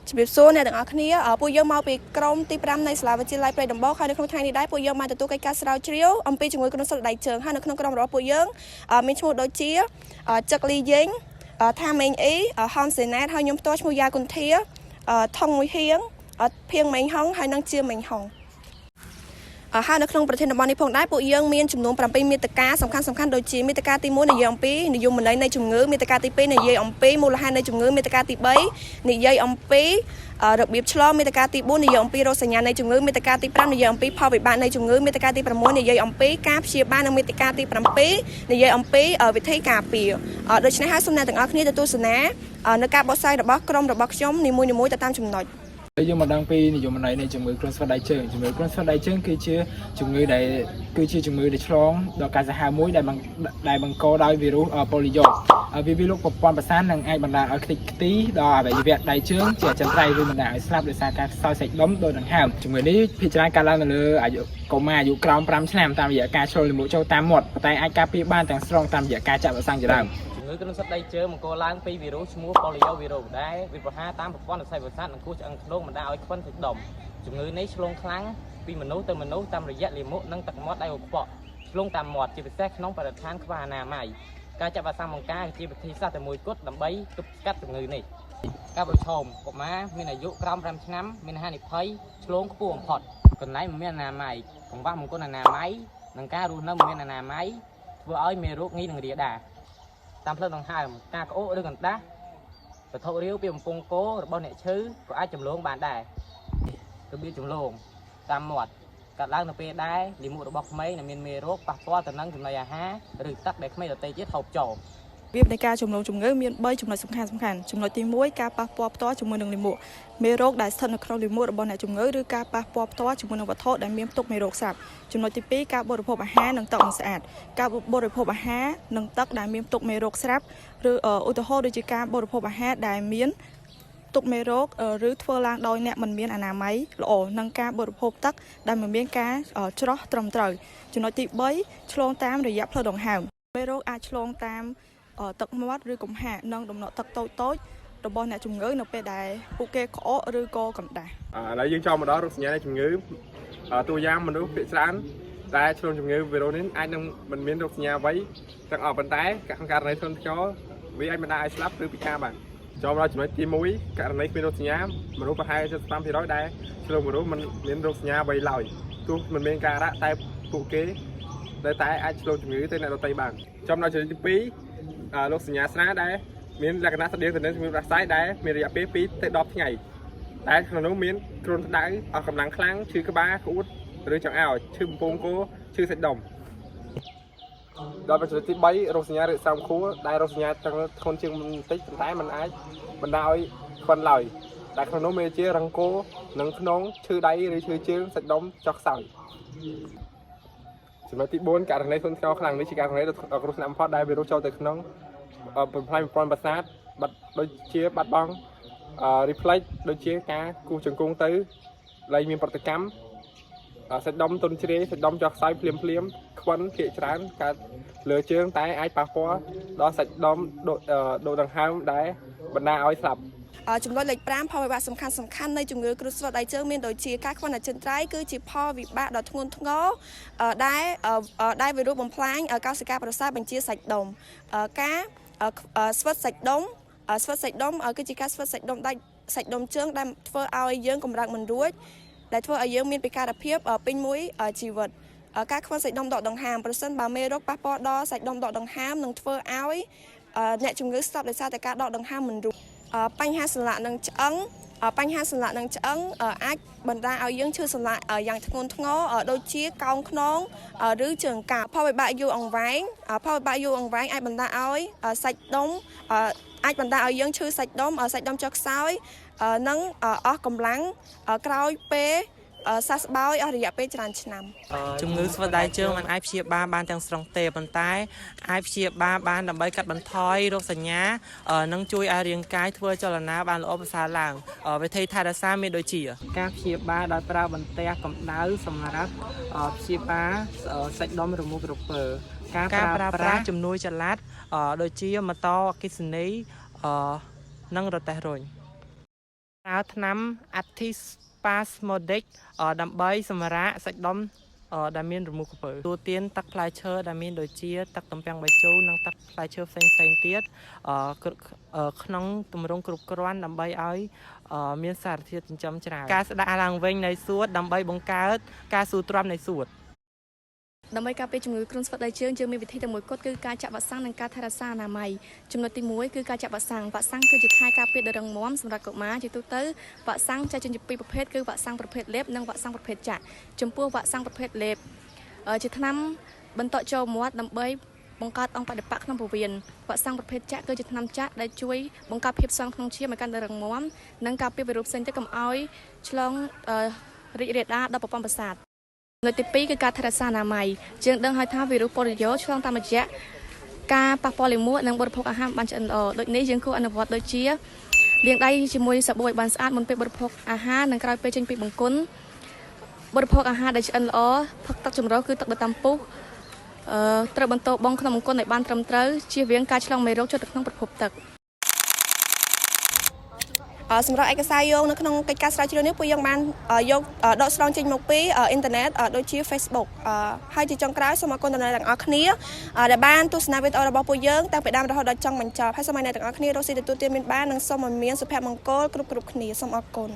ជំរាបសួរអ្នកទាំងអស់គ្នាពួកយើងមកពីក្រុមទី5នៃសាលាវិទ្យាល័យព្រៃដំបូកហើយនៅក្នុងថ្ងៃនេះដែរពួកយើងបានទទួលកិច្ចការស្រាវជ្រាវអំពីជំងឺគ្រុនស្វិតដៃជើងហើយនៅក្នុងក្រុមរបស់ពួកយើងមានឈ្មោះដូចជាចឹកលីយេងថាមេងអ៊ីហមសេណែតហើយខ្ញុំផ្ទាល់ឈ្មោះយ៉ាគុន្ធាថងមួយហៀងភៀងមេងហុងហើយនិងជាមេងហុង ហើយនៅក្នុងប្រធានបទនេះផងដែរពួកយើងមានចំនួន7មាតិកាសំខាន់សំខាន់ដូចជាមាតិកាទី1និយាយអំពីនិយមន័យនៃជំងឺមាតិកាទី2និយាយអំពីមូលហេតុនៃជំងឺមាតិកាទី3និយាយអំពីរបៀបឆ្លងមាតិកាទី4និយាយអំពីរោគសញ្ញានៃជំងឺមាតិកាទី5និយាយអំពីផលវិបាកនៃជំងឺមាតិកាទី6និយាយអំពីការព្យាបាលនិងមាតិកាទី7និយាយអំពីវិធីការពារដូច្នេះហើយសូមអ្នកទាំងអស់គ្នាទៅទស្សនានៅការបកស្រាយរបស់ក្រុមរបស់ខ្ញុំនីមួយៗទៅតាមចំណុច។ ហើយយើងមកដឹងពីនិយមន័យនៃជំងឺគ្រុនស្វិតដៃជើងជំងឺគ្រុនស្វិតដៃជើងគឺជាជំងឺដែលគឺជាជំងឺដែលឆ្លងដល់ការសាហាវមួយដែលបង្ដែលបង្កដោយវីរុសប៉ូលីយ៉ូវាវាលុកប្រព័ន្ធប្រសាទនិងអាចបណ្ដាលឲ្យខ្ទេចខ្ទីដល់អវយវៈដៃជើងជាអចិន្ត្រៃយ៍ឬបណ្ដាលឲ្យស្លាប់ដោយសារការខ្សោយសាច់ដុំដោយដង្ហើមជំងឺនេះភាគច្រើនកើតឡើងនៅលើអាយុកុមារអាយុក្រោម5ឆ្នាំតាមរយៈការឆ្លងលាមកចូលតាមមាត់ប៉ុន្តែអាចការពារបានទាំងស្រុងតាមរយៈការចាក់វ៉ាក់សាំងជាដើម។ ជំងឺគ្រុនស្វិតដៃជើងបង្កឡើងពីវីរុសឈ្មោះប៉ូលីយ៉ូវីរុសដែលវាប្រហារតាមប្រព័ន្ធសរសៃប្រសាទនិងគោះឆ្អឹងខ្នងបណ្ដាលឲ្យខ្វិនសាច់ដុំជំងឺនេះឆ្លងខ្លាំងពីមនុស្សទៅមនុស្សតាមរយៈលាមកនិងទឹកមាត់ដែលកខ្វក់ឆ្លងតាមមាត់ជាពិសេសក្នុងបរិស្ថានខ្វះអនាម័យការចាក់វ៉ាក់សាំងបង្ការជាវិធីសាស្ត្រតែមួយគត់ដើម្បីទប់ស្កាត់ជំងឺនេះការប្រឈមកុមារមានអាយុក្រោម5ឆ្នាំមានហានិភ័យឆ្លងខ្ពស់បំផុតកន្លែងមិនមានអនាម័យកង្វះមង្គលអនាម័យនិងការរស់នៅមិនមានអនាម័យធ្វើឲ្យមេរោគងាយនឹងរាលដាល តាមផ្លូវដង្ហើមការក្អកឬកណ្ដាស់វត្ថុរាវពីបំពង់គោរបស់អ្នកឈឺក៏អាចចម្លងបានដែររបៀបចម្លងតាមមាត់កាត់ឡើងនៅពេលដែលលាមករបស់ក្មេងដែលមានមេរោគប៉ះពាល់ទៅនឹងចំណីអាហារឬទឹកដែលក្មេងដទៃទៀតហូបចូល។ របៀបនៃការចម្លងជំងឺមាន3ចំណុចសំខាន់សំខាន់ចំណុចទី1ការប៉ះពាល់ផ្ទាល់ជាមួយនឹងលាមកមេរោគដែលស្ថិតនៅក្នុងលាមករបស់អ្នកជំងឺឬការប៉ះពាល់ផ្ទាល់ជាមួយនឹងវត្ថុដែលមានផ្ទុកមេរោគស្រាប់ចំណុចទី2ការបរិភោគអាហារនិងទឹកមិនស្អាតការបរិភោគអាហារនិងទឹកដែលមានផ្ទុកមេរោគស្រាប់ឬឧទាហរណ៍ដូចជាការបរិភោគអាហារដែលមានទុកមេរោគឬធ្វើឡើងដោយអ្នកមិនមានអនាម័យល្អនិងការបរិភោគទឹកដែលមិនមានការច្រោះត្រឹមត្រូវចំណុចទី3ឆ្លងតាមរយៈផ្លូវដង្ហើមមេរោគអាចឆ្លងតាមទឹកមាត់ឬកំហាកនិងដំណក់ទឹកតូចៗរបស់អ្នកជំងឺនៅពេលដែលពួកគេក្អកឬក៏កណ្ដាស់។ ឥឡូវយើងចូលមកដល់រោគសញ្ញានៃជំងឺតួយ៉ាងមនុស្សភាគច្រើនដែលឆ្លងជំងឺវីរុសនេះអាចនឹងមិនមានរោគសញ្ញាអ្វីទាំងអស់ប៉ុន្តែក្នុងករណីធ្ងន់ធ្ងរវាអាចបណ្ដាលឲ្យស្លាប់ឬពិការបានចូលមកដល់ចំណុចទី1ករណីគ្មានរោគសញ្ញាមនុស្សប្រហែល75%ដែលឆ្លងវីរុសមិនមានរោគសញ្ញាអ្វីឡើយទោះមិនមានការរ៉ាក់តែពួកគេនៅតែអាចឆ្លងជំងឺទៅអ្នកដទៃបានចូលមកដល់ចំណុចទី2រោគសញ្ញាស្រាលដែលមានលក្ខណៈស្តៀងទៅនឹងជំងឺផ្ដាសាយដែលមានរយៈពេល2ទៅ10ថ្ងៃ តែក្នុងនោះមានគ្រុនក្តៅអស់កម្លាំងខ្លាំងឈឺក្បាលក្អួតឬចង្អោរឈឺបំពង់គោឈឺសាច់ដុំដល់ចំណុចទី3រោគសញ្ញារឹកសោមខួរដែលរោគសញ្ញាទាំងធ្ងន់ជាងបន្តិចប៉ុន្តែมันអាចបណ្ដាលឲ្យខ្វិនឡើយតែក្នុងនោះមានជារង្គោនិងខ្នងឈឺដៃឬឈឺជើងសាច់ដុំចុះខ្សោយចំណុចទី4ករណីធ្ងន់ធ្ងរខ្លាំងនេះជាករណីដ៏គ្រោះថ្នាក់បំផុតដែលវីរុសចូលទៅក្នុងបំផ្លាញប្រព័ន្ធប្រសាទបាត់ដូចជាបាត់បង់ អឺ reflex ដូចជាការគូសជង្គង់ទៅលែងមានប្រតិកម្មសាច់ដុំទន់ជ្រាយសាច់ដុំចុះខ្សោយភ្លាមភ្លាមខ្វិនភាកច្រើនកើតលើជើងតែអាចប៉ះពាល់ដល់សាច់ដុំដកដង្ហើមដែលបណ្ដាលឲ្យស្លាប់។ ចំណុចលេខ5ផលវិបាកសំខាន់សំខាន់នៃជំងឺគ្រុនស្វិតដៃជើងមានដូចជាការខ្វះអចិន្ត្រៃយ៍គឺជាផលវិបាកដ៏ធ្ងន់ធ្ងរដែលវីរុសបំផ្លាញកោសិកាប្រសាទបញ្ជាសាច់ដុំការស្វិតសាច់ដុំស្វិតសាច់ដុំគឺជាការស្វិតសាច់ដុំដាច់សាច់ដុំជើងដែលធ្វើឲ្យយើងកម្រើកមិនរួចដែលធ្វើឲ្យយើងមានពិការភាពពេញមួយជីវិតការខ្វះសាច់ដុំដកដង្ហើមប្រសិនបើមេរោគប៉ះពាល់ដល់សាច់ដុំដកដង្ហើមនឹងធ្វើឲ្យអ្នកជំងឺស្លាប់ដោយសារតែការដកដង្ហើមមិនរួចបញ្ហាសន្លាក់និងឆ្អឹងបញ្ហាសន្លាក់និងឆ្អឹងអាចបណ្ដាលឲ្យយើងឈឺសន្លាក់យ៉ាងធ្ងន់ធ្ងរដូចជាកោងខ្នងឬជើងកាផលវិបាកយូរអង្វែងផលវិបាកយូរអង្វែងអាចបណ្ដាលឲ្យសាច់ដុំអាចបណ្ដាលឲ្យយើងឈឺសាច់ដុំសាច់ដុំចុះខ្សោយនិងអស់កម្លាំងក្រោយពេលសះស្បើយអស់រយៈពេលច្រើនឆ្នាំ។ ជំងឺស្វិតដៃជើងមិនអាចព្យាបាលបានទាំងស្រុងទេប៉ុន្តែអាចព្យាបាលបានដើម្បីកាត់បន្ថយរោគសញ្ញានិងជួយឲ្យរាងកាយធ្វើចលនាបានល្អប្រសើរឡើងវិធីថែរក្សាមានដូចជា ការព្យាបាលដោយប្រើបន្ទះកម្ដៅសម្រាប់ព្យាបាលសាច់ដុំរមូរក្រពើការ ការ ប្រើ ប្រើប្រា ប្រាស់ ស់ជំនួយចល័តដូចជាម៉ូតូអគ្គិសនីនិងរទេះរុញ។ ប្រើថ្នាំ antispasmodic ដើម្បីសម្រាកសាច់ដុំដែលមានរមូរក្រពើទទួលទានទឹកផ្លែឈើដែលមានដូចជាទឹកទំពាំងបាយជូរនិងទឹកផ្លែឈើផ្សេងផ្សេងៗទៀតក្នុងទម្រង់គ្រប់គ្រាន់ដើម្បីឲ្យមានសារធាតុចិញ្ចឹមច្រើនការស្ដារឡើងវិញនៃសួតដើម្បីបង្កើតការស៊ូទ្រាំនៃសួត ដើម្បីការពារជំងឺគ្រុនស្វិតដៃជើងយើងមានវិធីតែមួយគត់គឺការចាក់វ៉ាក់សាំងនិងការថែរក្សាអនាម័យចំណុចទី1គឺការចាក់វ៉ាក់សាំងវ៉ាក់សាំងគឺជាខែលការពារដ៏រឹងមាំសម្រាប់កុមារជាទូទៅវ៉ាក់សាំងចែកចេញជាពីរប្រភេទគឺវ៉ាក់សាំងប្រភេទលេបនិងវ៉ាក់សាំងប្រភេទចាក់ចំពោះវ៉ាក់សាំងប្រភេទលេបជាថ្នាំបន្តក់ចូលមាត់ដើម្បីបង្កើតអង្គបដិបក្ខក្នុងពោះវៀនវ៉ាក់សាំងប្រភេទចាក់គឺជាថ្នាំចាក់ដែលជួយបង្កើតភាពស៊ាំក្នុងឈាមឲ្យកាន់តែរឹងមាំនិងការពារវីរុសផ្សេងទៀតកុំឲ្យឆ្លងរីករាលដាលដល់ប្រព័ន្ធប្រសាទ ចំណុចទី2គឺការថែរក្សាអនាម័យយើងដឹងហើយថាវីរុសប៉ូលីយ៉ូឆ្លងតាមរយៈការប៉ះពាល់លាមកនិងបរិភោគអាហារមិនបានឆ្អិនល្អដូចនេះយើងគួរអនុវត្តដូចជាលាងដៃជាមួយសាប៊ូឲ្យបានស្អាតមុនពេលបរិភោគអាហារនិងក្រោយពេលចេញពីបង្គន់បរិភោគអាហារដែលឆ្អិនល្អផឹកទឹកចម្រុះគឺទឹកដតាំពុះត្រូវបន្ទោបង់ក្នុងបង្គន់ឲ្យបានត្រឹមត្រូវជៀសវាងការឆ្លងមេរោគចូលទៅក្នុងប្រភពទឹក សម្រាប់ឯកសារយោងនៅក្នុងកិច្ចការស្រាវជ្រាវនេះពួកយើងបានយកដកស្រង់ចេញមកពីអ៊ីនធឺណិតដូចជា Facebook ហើយជាចុងក្រោយសូមអរគុណដល់អ្នកទាំងអស់គ្នាដែលបានទស្សនាវីដេអូរបស់ពួកយើងតាំងពីដើមរហូតដល់ចុងបញ្ចប់ហើយសូមឲ្យអ្នកទាំងអស់គ្នារកស៊ីទទួលទានមានបាននិងសូមឲ្យមានសុភមង្គលគ្រប់ៗគ្នាសូមអរគុណ។